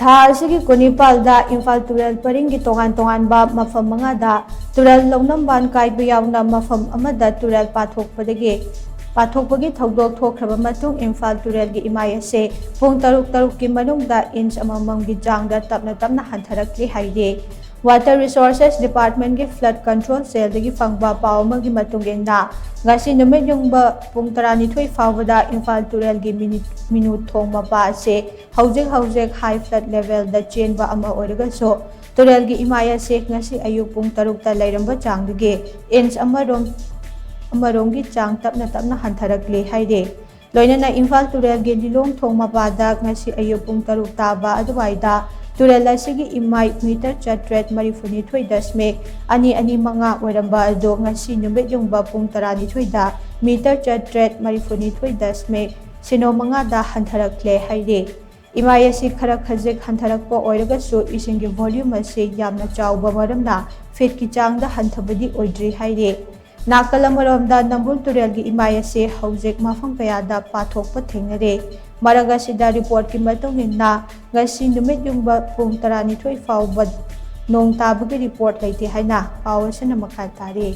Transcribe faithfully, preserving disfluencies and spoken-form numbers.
ꯊꯥ ꯑꯁꯤꯒꯤ ꯀꯨꯟꯅꯤꯄꯥꯜꯗ ꯏꯝꯐꯥꯜ ꯇꯨꯔꯦꯜ ꯄꯔꯤꯡꯒꯤ ꯇꯣꯉꯥꯟ ꯇꯣꯉꯥꯟꯕ ꯃꯐꯝ ꯃꯉꯥꯗ ꯇꯨꯔꯦꯜ ꯂꯧꯅꯝꯕꯥꯟ ꯀꯥꯏꯕ ꯌꯥꯎꯅ ꯃꯐꯝ ꯑꯃꯗ ꯇꯨꯔꯦꯜ ꯄꯥꯊꯣꯛꯄꯗꯒꯤ ꯄꯥꯊꯣꯛꯄꯒꯤ ꯊꯧꯗꯣꯛ ꯊꯣꯛꯈ꯭ꯔꯕ ꯃꯇꯨꯡ ꯏꯝꯐꯥꯜ ꯇꯨꯔꯦꯜꯒꯤ ꯏꯃꯥꯏ ꯑꯁꯦ ꯄꯨꯡ ꯇꯔꯨꯛ ꯇꯔꯨꯛꯀꯤ ꯃꯅꯨꯡꯗ ꯏꯟꯆ ꯑꯃꯃꯝꯒꯤ ꯆꯥꯡꯗ ꯇꯞꯅ ꯇꯞꯅ ꯍꯟꯊꯔꯛꯂꯤ ꯍꯥꯏꯔꯤ꯫ Water Resources Departmentꯀꯤ flood control cellꯗꯒꯤ ꯐꯪꯕ ꯄꯥꯎ ꯑꯃꯒꯤ ꯃꯇꯨꯡ ꯏꯟꯅ, ꯉꯁꯤ ꯅꯨꯃꯤꯠ ꯌꯨꯡꯕ ꯄꯨꯡ ꯇꯔꯥꯅꯤꯊꯣꯏ ꯐꯥꯎꯕꯗ ꯏꯝꯐꯥꯜ ꯇꯨꯔꯦꯜꯒꯤ ꯃꯤꯅꯨ-, ꯃꯤꯅꯨ ꯊꯣꯡ ꯃꯄꯥ ꯑꯁꯤ ꯍꯧꯖꯤꯛ ꯍꯧꯖꯤꯛ high flood levelꯗ ꯆꯦꯟꯕ ꯑꯃ ꯑꯣꯏꯔꯒꯁꯨ, ꯇꯨꯔꯦꯜꯒꯤ ꯏꯃꯥꯏ ꯑꯁꯤ ꯉꯁꯤ ꯑꯌꯨꯛ ꯄꯨꯡ ꯇꯔꯨꯛꯇ ꯂꯩꯔꯝꯕ ꯆꯥꯡꯗꯒꯤ ꯏꯟꯆ ꯑꯃꯔꯣꯝ, ꯑꯃꯔꯣꯝꯒꯤ ꯆꯥꯡ ꯇꯞꯅ ꯇꯞꯅ ꯍꯟꯊꯔꯛꯂꯦ ꯍꯥꯏꯔꯤ꯫ ꯂꯣꯏꯅꯅ ꯏꯝꯐꯥꯜ ꯇꯨꯔꯦꯜꯒꯤ ꯂꯤꯂꯣꯡ ꯊꯣꯡ ꯃꯄꯥꯗ ꯉꯁꯤ ꯑꯌꯨꯛ ꯄꯨꯡ ꯇꯔꯨꯛ ꯇꯥꯕ ꯑꯗꯨꯋꯥꯏꯗ ꯇꯨꯔꯦꯜ ꯑꯁꯤꯒꯤ ꯏꯃꯥꯏ ꯃꯤꯇꯔ ꯆꯥꯇ꯭ꯔꯦꯠ ꯃꯔꯤꯐꯨꯅꯤꯊꯣꯏ ꯗꯁꯃꯤꯛ ꯑꯅꯤ ꯑꯅꯤ ꯃꯉꯥ ꯑꯣꯏꯔꯝꯕ ꯑꯗꯨ ꯉꯁꯤ ꯅꯨꯃꯤꯠ ꯌꯨꯡꯕ ꯄꯨꯡ ꯇꯔꯥꯅꯤꯊꯣꯏꯗ ꯃꯤꯇꯔ ꯆꯥꯇ꯭ꯔꯦꯠ ꯃꯔꯤꯐꯨꯅꯤꯊꯣꯏ ꯗꯁꯃꯤꯛ ꯁꯤꯅꯣ ꯃꯉꯥꯗ ꯍꯟꯊꯔꯛꯂꯦ ꯍꯥꯏꯔꯤ꯫ ꯏꯃꯥꯏ ꯑꯁꯤ ꯈꯔ ꯈꯖꯤꯛ ꯍꯟꯊꯔꯛꯄ ꯑꯣꯏꯔꯒꯁꯨ ꯏꯁꯤꯡꯒꯤ volume ꯑꯁꯤ ꯌꯥꯝꯅ ꯆꯥꯎꯕ ꯃꯔꯝꯅ feetꯀꯤ ꯆꯥꯡꯗ ꯍꯟꯊꯕꯗꯤ ꯑꯣꯏꯗ꯭ꯔꯤ ꯍꯥꯏꯔꯤ꯫ ꯅꯥꯀꯜ ꯑꯃꯔꯣꯝꯗ ꯅꯝꯕꯨꯜ ꯇꯨꯔꯦꯜꯒꯤ ꯏꯃꯥꯏ ꯑꯁꯤ ꯍꯧꯖꯤꯛ ꯃꯐꯝ ꯀꯌꯥꯗ ꯄꯥꯊꯣꯛꯄ ꯊꯦꯡꯅꯔꯦ꯫ ꯃꯔꯛ ꯑꯁꯤꯗ reportꯀꯤ ꯃꯇꯨꯡ ꯏꯟꯅ ꯉꯁꯤ ꯅꯨꯃꯤꯠ ꯌꯨꯡꯕ ꯄꯨꯡ ꯇꯔꯥꯅꯤꯊꯣꯏ ꯐꯥꯎꯕ ꯅꯣꯡ ꯇꯥꯕꯒꯤ report ꯂꯩꯇꯦ ꯍꯥꯏꯅ ꯄꯥꯎ ꯑꯁꯤꯅ ꯃꯈꯥ ꯇꯥꯔꯤ꯫